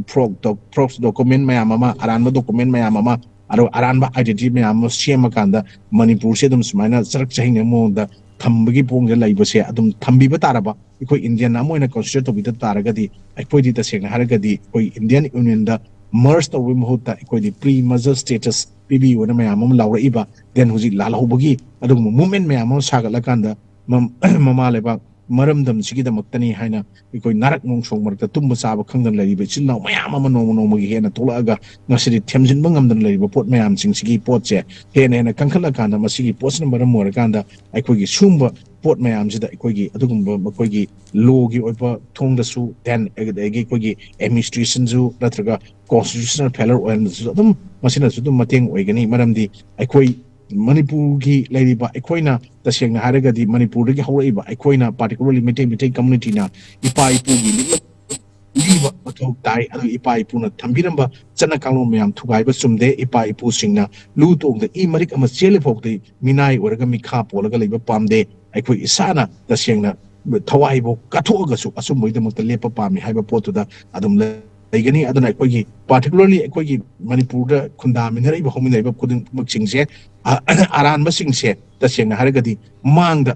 fraud doc-, false document ꯃꯌꯥꯝ ꯑꯃ, ꯑꯔꯥꯟꯕ document ꯃꯌꯥꯝ ꯑꯃ, ꯑꯗꯨꯒ ꯑꯔꯥꯟꯕ identity ꯃꯌꯥꯝ ꯑꯃ ꯁꯦꯝꯃꯀꯥꯟꯗ ꯃꯅꯤꯄꯨꯔꯁꯦ ꯑꯗꯨꯝ ꯁꯨꯃꯥꯏꯅ ꯆꯔꯛ ꯆꯍꯤꯡꯅꯕ ꯃꯑꯣꯡꯗ ꯊꯝꯕꯒꯤ ꯄꯣꯡꯗ ꯂꯩꯕꯁꯦ ꯑꯗꯨꯝ ꯊꯝꯕꯤꯕ ꯇꯥꯔꯕ, ꯑꯩꯈꯣꯏ ꯏꯟꯗꯤꯌꯟ ꯑꯃ ꯑꯣꯏꯅ ꯀꯟꯁꯤꯗꯔ ꯇꯧꯕꯤꯗ ꯇꯥꯔꯒꯗꯤ, ꯑꯩꯈꯣꯏꯗꯤ ꯇꯁꯦꯡꯅ ꯍꯥꯏꯔꯒꯗꯤ ꯑꯩꯈꯣꯏ ꯏꯟꯗꯤꯌꯟ ꯌꯨꯅꯤꯌꯟꯗ ꯃꯔꯖ ꯇꯧꯕꯒꯤ ꯃꯍꯨꯠꯇ ꯑꯩꯈꯣꯏꯗꯤ ꯄ꯭ꯔꯤ ꯃꯔꯖꯔ ꯁ꯭ꯇꯦꯇꯁ ꯄꯤꯕꯤꯌꯨꯅ ꯃꯌꯥꯝ ꯑꯃ ꯂꯥꯎꯔꯛꯏꯕ, ꯗꯦꯟ ꯍꯧꯖꯤꯛ ꯂꯥꯜꯍꯧꯕꯒꯤ ꯑꯗꯨꯒꯨꯝꯕ ꯃꯨꯚꯃꯦꯟ ꯃꯌꯥꯝ ꯑꯃ ꯁꯥꯒꯠꯂꯀꯥꯟꯗ ꯃꯝ- ꯃꯃꯥ ꯂꯩꯕꯥꯛ ꯃꯔꯝꯗꯝꯁꯤꯒꯤꯗꯃꯛꯇꯅꯤ ꯍꯥꯏꯅ ꯑꯩꯈꯣꯏ ꯅꯥꯔꯛ ꯅꯣꯡꯁꯣꯡ ꯃꯔꯛꯇ ꯇꯨꯝꯕ ꯆꯥꯕ ꯈꯪꯗꯅ ꯂꯩꯔꯤꯕ ꯏꯆꯤꯜ ꯏꯅꯥꯎ ꯃꯌꯥꯝ ꯑꯃ ꯅꯣꯡꯃ ꯅꯣꯡꯃꯒꯤ ꯍꯦꯟꯅ ꯊꯣꯛꯂꯛꯑꯒ ꯉꯁꯤꯗꯤ ꯊꯦꯝꯖꯤꯟꯕ ꯉꯝꯗꯅ ꯂꯩꯔꯤꯕ ꯄꯣꯠ ꯃꯌꯥꯝꯁꯤꯡꯁꯤꯒꯤ ꯄꯣꯠꯁꯦ ꯍꯦꯟꯅ ꯍꯦꯟꯅ ꯀꯟꯈꯠꯂꯀꯥꯟꯗ, ꯃꯁꯤꯒꯤ ꯄꯣꯠꯁꯤꯅ ꯃꯔꯝ ꯑꯣꯏꯔꯀꯥꯟꯗ ꯑꯩꯈꯣꯏꯒꯤ ꯁꯨꯝꯕ ꯄꯣꯠ ꯃꯌꯥꯝꯁꯤꯗ ꯑꯩꯈꯣꯏꯒꯤ ꯑꯗꯨꯒꯨꯝꯕ ꯃꯈꯣꯏꯒꯤ ꯂꯣꯒꯤ ꯑꯣꯏꯕ ꯊꯣꯡꯗꯁꯨ, ꯗꯦꯟ ꯑꯗꯒꯤ ꯑꯩꯈꯣꯏꯒꯤ ꯑꯦꯗꯃꯤꯅꯤꯁꯇ꯭ꯔꯦꯁꯟꯁꯨ ꯅꯠꯇ꯭ꯔꯒ ꯀꯣꯟꯁꯇꯤꯇ꯭ꯌꯨꯁꯅꯦꯜ ꯐꯦꯂꯔ ꯑꯣꯏꯍꯟꯕꯗꯁꯨ ꯑꯗꯨꯝ ꯃꯁꯤꯅꯁꯨ ꯑꯗꯨꯝ ꯃꯇꯦꯡ ꯑꯣꯏꯒꯅꯤ꯫ ꯃꯔꯝꯗꯤ ꯑꯩꯈꯣꯏ ꯃꯅꯤꯄꯨꯔꯒꯤ ꯂꯩꯔꯤꯕ ꯑꯩꯈꯣꯏꯅ, ꯇꯁꯦꯡꯅ ꯍꯥꯏꯔꯒꯗꯤ ꯃꯅꯤꯄꯨꯔꯗꯒꯤ ꯍꯧꯔꯛꯏꯕ ꯑꯩꯈꯣꯏꯅ, ꯄꯥꯔꯇꯤꯀꯨꯂꯔꯂꯤ ꯃꯩꯇꯩ, ꯃꯩꯇꯩ ꯀꯝꯃꯨꯅꯤꯇꯤꯅ ꯏꯄꯥ ꯏꯄꯨꯒꯤ ꯂꯤꯛꯂꯝ ꯂꯤꯕ ꯃꯊꯧ ꯇꯥꯏ꯫ ꯑꯗꯨ ꯏꯄꯥ ꯏꯄꯨꯅ ꯊꯝꯕꯤꯔꯝꯕ ꯆꯠꯅ ꯀꯥꯡꯂꯣꯟ ꯃꯌꯥꯝ ꯊꯨꯒꯥꯏꯕ ꯆꯨꯝꯗꯦ꯫ ꯏꯄꯥ ꯏꯄꯨꯁꯤꯡꯅ ꯂꯨ ꯇꯣꯡꯗ ꯏ ꯃꯔꯤꯛ ꯑꯃ ꯆꯦꯜꯂꯤ ꯐꯥꯎꯗꯤ ꯃꯤꯅꯥꯏ ꯑꯣꯏꯔꯒ ꯃꯤꯈꯥ ꯄꯣꯜꯂꯒ ꯂꯩꯕ ꯄꯥꯝꯗꯦ꯫ ꯑꯩꯈꯣꯏ ꯏꯁꯥꯅ ꯇꯁꯦꯡꯅ ꯊꯋꯥꯏꯕꯨ ꯀꯠꯊꯣꯛꯑꯒꯁꯨ ꯑꯆꯨꯝꯕꯒꯤꯗꯃꯛꯇ ꯂꯦꯞꯄ ꯄꯥꯝꯃꯤ ꯍꯥꯏꯕ ꯄꯣꯠꯇꯨꯗ ꯑꯗꯨꯝ ꯂꯩꯒꯅꯤ꯫ ꯑꯗꯨꯅ ꯑꯩꯈꯣꯏꯒꯤ, ꯄꯥꯔꯇꯤꯀꯨꯂꯔꯂꯤ ꯑꯩꯈꯣꯏꯒꯤ ꯃꯅꯤꯄꯨꯔꯗ ꯈꯨꯟꯗꯥꯃꯤꯟꯅꯔꯛꯏꯕ, ꯍꯧꯃꯤꯟꯅꯔꯤꯕ ꯈꯨꯗꯤꯡꯃꯛꯁꯤꯡꯁꯦ, ꯑ-, ꯑꯔꯥꯟꯕꯁꯤꯡꯁꯦ ꯇꯁꯦꯡꯅ ꯍꯥꯏꯔꯒꯗꯤ ꯃꯥꯡꯗ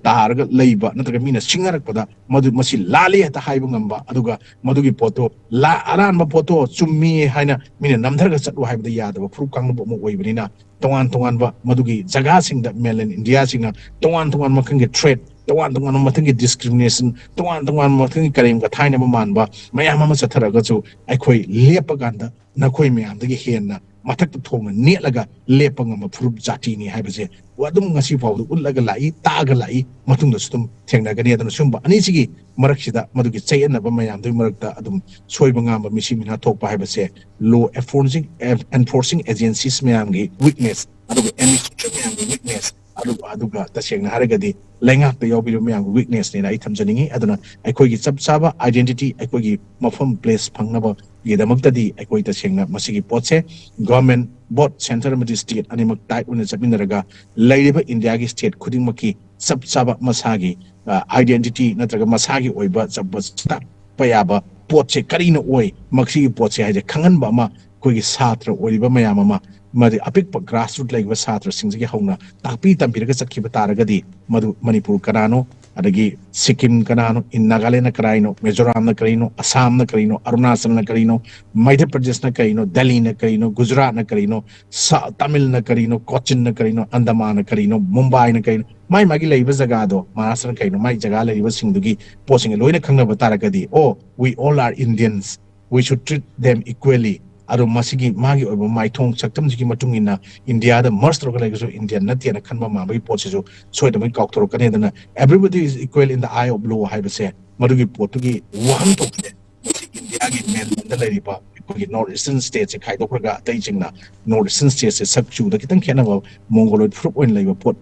ꯇꯥꯔꯒ ꯂꯩꯕ ꯅꯠꯇ꯭ꯔꯒ ꯃꯤꯅ ꯁꯤꯡꯅꯔꯛꯄꯗ ꯃꯗꯨ ꯃꯁꯤ ꯂꯥꯜꯂꯤ ꯍꯦꯛꯇ ꯍꯥꯏꯕ ꯉꯝꯕ, ꯑꯗꯨꯒ ꯃꯗꯨꯒꯤ ꯄꯣꯠꯇꯣ ꯂꯥ-, ꯑꯔꯥꯟꯕ ꯄꯣꯠꯇꯣ ꯆꯨꯝꯃꯤ ꯍꯥꯏꯅ ꯃꯤꯅ ꯅꯝꯊꯔꯒ ꯆꯠꯂꯨ ꯍꯥꯏꯕꯗ ꯌꯥꯗꯕ ꯐꯨꯔꯨꯞ ꯀꯥꯡꯂꯨꯞ ꯑꯃ ꯑꯣꯏꯕꯅꯤꯅ, ꯇꯣꯉꯥꯟ ꯇꯣꯉꯥꯟꯕ ꯃꯗꯨꯒꯤ ꯖꯒꯥꯁꯤꯡꯗ ꯃꯦꯟꯂꯦꯟ ꯏꯟꯗꯤꯌꯥꯁꯤꯡꯅ ꯇꯣꯉꯥꯟ ꯇꯣꯉꯥꯟꯕ ꯃꯈꯜꯒꯤ ꯊ꯭ꯔꯦꯠ, ꯇꯣꯉꯥꯟ ꯇꯣꯉꯥꯟꯕ ꯃꯈꯜꯒꯤ ꯗꯤꯁꯀ꯭ꯔꯤꯃꯤꯅꯦꯁꯟ, ꯇꯣꯉꯥꯟ ꯇꯣꯉꯥꯟꯕ ꯃꯈꯜꯒꯤ ꯀꯔꯦꯝ ꯀꯊꯥꯏꯅꯕ ꯃꯥꯟꯕ ꯃꯌꯥꯝ ꯑꯃ ꯆꯠꯊꯔꯒꯁꯨ, ꯑꯩꯈꯣꯏ ꯂꯦꯞꯄ ꯀꯥꯟꯗ ꯅꯈꯣꯏ ꯃꯌꯥꯝꯗꯒꯤ ꯍꯦꯟꯅ ꯃꯊꯛꯇ ꯊꯣꯡꯅ ꯅꯦꯠꯂꯒ ꯂꯦꯞꯄ ꯉꯝꯕ ꯐꯨꯔꯨꯞ ꯖꯥꯇꯤꯅꯤ ꯍꯥꯏꯕꯁꯦ ꯑꯗꯨꯝ ꯉꯁꯤ ꯐꯥꯎꯕꯗ ꯎꯠꯂꯒ ꯂꯥꯛꯏ, ꯇꯥꯛꯑꯒ ꯂꯥꯛꯏ, ꯃꯇꯨꯡꯗꯁꯨ ꯑꯗꯨꯝ ꯊꯦꯡꯅꯒꯅꯤ꯫ ꯑꯗꯨꯅ ꯁꯨꯝꯕ ꯑꯅꯤꯁꯤꯒꯤ ꯃꯔꯛꯁꯤꯗ ꯃꯗꯨꯒꯤ ꯆꯌꯦꯠꯅꯕ ꯃꯌꯥꯝꯗꯨꯒꯤ ꯃꯔꯛꯇ ꯑꯗꯨꯝ ꯁꯣꯏꯕ ꯉꯥꯝꯕ, ꯃꯤꯁꯤ ꯃꯤꯅꯥ ꯊꯣꯛꯄ ꯍꯥꯏꯕꯁꯦ ꯂꯣ ꯑꯦꯟꯐꯣꯔꯁꯤꯡ, ꯑꯦꯟꯐꯣꯔꯁꯤꯡ ꯑꯦꯖꯦꯟꯁꯤꯁ ꯃꯌꯥꯝꯒꯤ ꯋꯤꯛꯅꯦꯁ, ꯑꯗꯨꯒ ꯑꯦꯗꯃꯤꯅꯤꯁꯇ꯭ꯔꯦꯁꯟ ꯃꯌꯥꯝꯒꯤ ꯋꯤꯛꯅꯦꯁ, ꯑꯗꯨꯒ, ꯑꯗꯨꯒ ꯇꯁꯦꯡꯅ ꯍꯥꯏꯔꯒꯗꯤ ꯂꯩꯉꯥꯛꯇ ꯌꯥꯎꯕꯤꯔꯤꯕ ꯃꯌꯥꯝꯒꯤ ꯋꯤꯛꯅꯦꯁꯅꯦꯅ ꯑꯩ ꯊꯝꯖꯅꯤꯡꯉꯤ꯫ ꯑꯗꯨꯅ ꯑꯩꯈꯣꯏꯒꯤ ꯆꯞ ꯆꯥꯕ ꯑꯥꯏꯗꯦꯟꯇꯤꯇꯤ, ꯑꯩꯈꯣꯏꯒꯤ ꯃꯐꯝ, ꯄ꯭ꯂꯦꯁ ꯐꯪꯅꯕꯒꯤꯗꯃꯛꯇꯗꯤ ꯑꯩꯈꯣꯏ ꯇꯁꯦꯡꯅ ꯃꯁꯤꯒꯤ ꯄꯣꯠꯁꯦ ꯒꯚꯔꯟꯃꯦꯟ, ꯕꯣꯠ ꯁꯦꯟꯇꯔ ꯑꯃꯗꯤ ꯁ꯭ꯇꯦꯠ ꯑꯅꯤꯃꯛ ꯇꯥꯏꯠ ꯑꯣꯏꯅ ꯆꯠꯃꯤꯟꯅꯔꯒ ꯂꯩꯔꯤꯕ ꯏꯟꯗꯤꯌꯥꯒꯤ ꯁ꯭ꯇꯦꯠ ꯈꯨꯗꯤꯡꯃꯛꯀꯤ ꯆꯞ ꯆꯥꯕ ꯃꯁꯥꯒꯤ, ꯑ, ꯑꯥꯏꯗꯦꯟꯇꯤꯇꯤ ꯅꯠꯇ꯭ꯔꯒ ꯃꯁꯥꯒꯤ ꯑꯣꯏꯕ ꯆꯞ ꯆꯥꯕ ꯌꯥꯕ ꯄꯣꯠꯁꯦ ꯀꯔꯤꯅ ꯑꯣꯏ, ꯃꯁꯤꯒꯤ ꯄꯣꯠꯁꯦ ꯍꯥꯏꯁꯦ ꯈꯪꯍꯟꯕ ꯑꯃ ꯑꯩꯈꯣꯏꯒꯤ ꯁꯥꯇ꯭ꯔ ꯑꯣꯏꯔꯤꯕ ꯃꯌꯥꯝ ꯑꯃ ꯃꯗꯤ ꯑꯄꯤꯛꯄ grassroot ꯂꯩꯕ ꯁꯥꯇ꯭ꯔꯁꯤꯡꯁꯤꯒꯤ ꯍꯧꯅ ꯇꯥꯛꯄꯤ ꯇꯝꯕꯤꯔꯒ ꯆꯠꯈꯤꯕ ꯇꯥꯔꯒꯗꯤ, ꯃꯗꯨ ꯃꯅꯤꯄꯨꯔ ꯀꯅꯥꯅꯣ, ꯑꯗꯒꯤ ꯁꯤꯛꯀꯤꯝ ꯀꯅꯥꯅꯣ, ꯏꯟ ꯅꯥꯒꯥꯂꯦꯟꯅ ꯀꯅꯥꯅꯣ, ꯃꯤꯖꯣꯔꯥꯝꯅ ꯀꯔꯤꯅꯣ, ꯑꯁꯥꯝꯅ ꯀꯔꯤꯅꯣ, ꯑꯔꯨꯅꯥꯆꯜꯅ ꯀꯔꯤꯅꯣ, ꯃꯙ꯭ꯌ ꯄ꯭ꯔꯗꯦꯁꯅ ꯀꯔꯤꯅꯣ, ꯗꯦꯜꯂꯤꯅ ꯀꯔꯤꯅꯣ, ꯒꯨꯖꯔꯥꯠꯅ ꯀꯔꯤꯅꯣ, ꯁꯥ-, ꯇꯥꯃꯤꯜꯅ ꯀꯔꯤꯅꯣ, ꯀꯣꯆꯤꯟꯅ ꯀꯔꯤꯅꯣ, ꯑꯟꯗꯃꯥꯟꯅ ꯀꯔꯤꯅꯣ, ꯃꯨꯝꯕꯥꯏꯅ ꯀꯔꯤꯅꯣ, ꯃꯥꯏ ꯃꯥꯒꯤ ꯂꯩꯔꯤꯕ ꯖꯒꯥꯗꯣ, ꯃꯍꯥꯔꯥꯁꯇ꯭ꯔꯅ ꯀꯔꯤꯅꯣ, ꯃꯥꯏ ꯖꯒꯥ ꯂꯩꯔꯤꯕꯁꯤꯡꯗꯨꯒꯤ ꯄꯣꯠꯁꯤꯡ ꯂꯣꯏꯅ ꯈꯪꯅꯕ ꯇꯥꯔꯒꯗꯤ, "Oh, we all are Indians, we should treat them equally." ꯑꯗꯣ ꯃꯁꯤꯒꯤ ꯃꯥꯒꯤ ꯑꯣꯏꯕ ꯃꯥꯏꯊꯣꯡ ꯁꯛꯇꯝꯁꯤꯒꯤ ꯃꯇꯨꯡ ꯏꯟꯅ ꯏꯟꯗꯤꯌꯥꯗ merge ꯇꯧꯔꯒ ꯂꯩꯔꯒꯁꯨ ꯏꯟꯗꯤꯌꯟ ꯅꯠꯇꯦꯅ ꯈꯟꯕ ꯃꯥꯟꯕꯒꯤ ꯄꯣꯠꯁꯤꯁꯨ ꯁꯣꯏꯗꯅꯃꯛꯀꯤ ꯀꯥꯎꯊꯣꯔꯛꯀꯅꯤ꯫ ꯑꯗꯨꯅ "Everybody is equal in the eye of law" ꯍꯥꯏꯕꯁꯦ, ꯃꯗꯨꯒꯤ ꯄꯣꯠꯇꯨꯒꯤ ꯋꯥꯍꯟꯊꯣꯛꯁꯦ ꯃꯁꯤ ꯏꯟꯗꯤꯌꯥꯒꯤ mainland ꯗ ꯂꯩꯔꯤꯕ ꯑꯩꯈꯣꯏꯒꯤ North Eastern state ꯁꯦ ꯈꯥꯏꯗꯣꯛꯈ꯭ꯔꯒ ꯑꯇꯩꯁꯤꯡꯅ North Eastern state ꯁꯦ ꯁꯛ ꯆꯨꯗ ꯈꯤꯇꯪ ꯈꯦꯠꯅꯕ mongoloid ꯐꯨꯔꯨꯞ ꯑꯣꯏꯅ ꯂꯩꯕ ꯄꯣꯠ,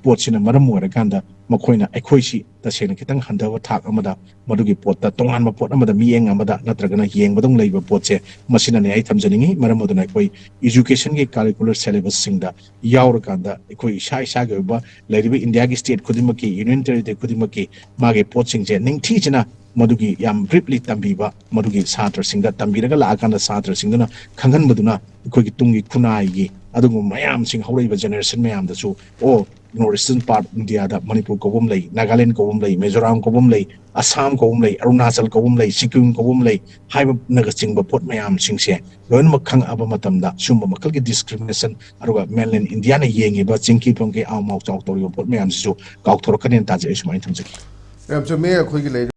ꯄꯣꯠꯁꯤꯅ ꯃꯔꯝ ꯑꯣꯏꯔꯀꯥꯟꯗ ꯃꯈꯣꯏꯅ ꯑꯩꯈꯣꯏꯁꯤ ꯇꯁꯦꯡꯅ ꯈꯤꯇꯪ ꯍꯟꯊꯕ ꯊꯥꯛ ꯑꯃꯗ, ꯃꯗꯨꯒꯤ ꯄꯣꯠꯇ ꯇꯣꯉꯥꯟꯕ ꯄꯣꯠ ꯑꯃꯗ, ꯃꯤꯠꯌꯦꯡ ꯑꯃꯗ ꯅꯠꯇ꯭ꯔꯒꯅ ꯌꯦꯡꯕꯗꯧ ꯂꯩꯕ ꯄꯣꯠꯁꯦ, ꯃꯁꯤꯅꯅꯦ ꯑꯩ ꯊꯝꯖꯅꯤꯡꯉꯤ꯫ ꯃꯔꯝ ꯑꯗꯨꯅ ꯑꯩꯈꯣꯏ education ꯒꯤ curricular syllabus ꯁꯤꯡꯗ ꯌꯥꯎꯔꯀꯥꯟꯗ ꯑꯩꯈꯣꯏ ꯏꯁꯥ ꯏꯁꯥꯒꯤ ꯑꯣꯏꯕ ꯂꯩꯔꯤꯕ ꯏꯟꯗꯤꯌꯥꯒꯤ state ꯈꯨꯗꯤꯡꯃꯛꯀꯤ, union territory ꯈꯨꯗꯤꯡꯃꯛꯀꯤ ꯃꯥꯒꯤ ꯄꯣꯠꯁꯤꯡꯁꯦ ꯅꯤꯡꯊꯤꯖꯅ ꯃꯗꯨꯒꯤ ꯌꯥꯝ briefly ꯇꯝꯕꯤꯕ, ꯃꯗꯨꯒꯤ ꯁꯥꯇ꯭ꯔꯁꯤꯡꯗ ꯇꯝꯕꯤꯔꯒ ꯂꯥꯛꯑꯀꯥꯟꯗ ꯁꯥꯇ꯭ꯔꯁꯤꯡꯗꯨꯅ ꯈꯪꯍꯟꯕꯗꯨꯅ ꯑꯩꯈꯣꯏꯒꯤ ꯇꯨꯡꯒꯤ ꯈꯨꯟꯅꯥꯏꯒꯤ ꯑꯗꯨꯒꯨꯝꯕ ꯃꯌꯥꯝꯁꯤꯡ, ꯍꯧꯔꯛꯏꯕ generation ꯃꯌꯥꯝꯗꯁꯨ, "ꯑꯣ, North Eastern part India ꯗ ꯃꯅꯤꯄꯨꯔ ꯀꯧꯕ ꯑꯃ ꯂꯩ, ꯅꯥꯒꯥꯂꯦꯟ ꯀꯧꯕ ꯑꯃ ꯂꯩ, ꯃꯤꯖꯣꯔꯥꯝ ꯀꯧꯕ ꯑꯃ ꯂꯩ, ꯑꯁꯥꯝ ꯀꯧꯕ ꯑꯃ ꯂꯩ, ꯑꯔꯨꯅꯥꯆꯜ ꯀꯧꯕ ꯑꯃ ꯂꯩ" ꯍꯥꯏꯕꯅꯆꯤꯡꯕ ꯄꯣꯠ ꯃꯌꯥꯝꯁꯤꯡꯁꯦ ꯂꯣꯏꯅꯃꯛ ꯈꯪꯉꯛꯑꯕ ꯃꯇꯝꯗ ꯁꯨꯝꯕ ꯃꯈꯜꯒꯤ discrimination, ꯑꯗꯨꯒ mainland ꯏꯟꯗꯤꯌꯥꯅ ꯌꯦꯡꯉꯤꯕ ꯆꯤꯡꯀꯤ ꯐꯝꯀꯤ ꯑꯥꯎ ꯃꯥꯎ ꯆꯥꯎ ꯇꯧꯔꯤꯕ ꯄꯣꯠ ꯃꯌꯥꯝꯁꯤꯁꯨ ꯀꯥꯎꯊꯣꯔꯛꯀꯅꯤꯅ ꯇꯥꯖꯩ꯫ ꯑꯩ ꯁꯨꯃꯥꯏꯅ ꯊꯝꯖꯒꯦ꯫ ꯌꯥꯝ ꯆꯨꯝꯃꯦ꯫ ꯑꯩꯈꯣꯏꯒꯤ ꯂꯩꯔꯤꯕ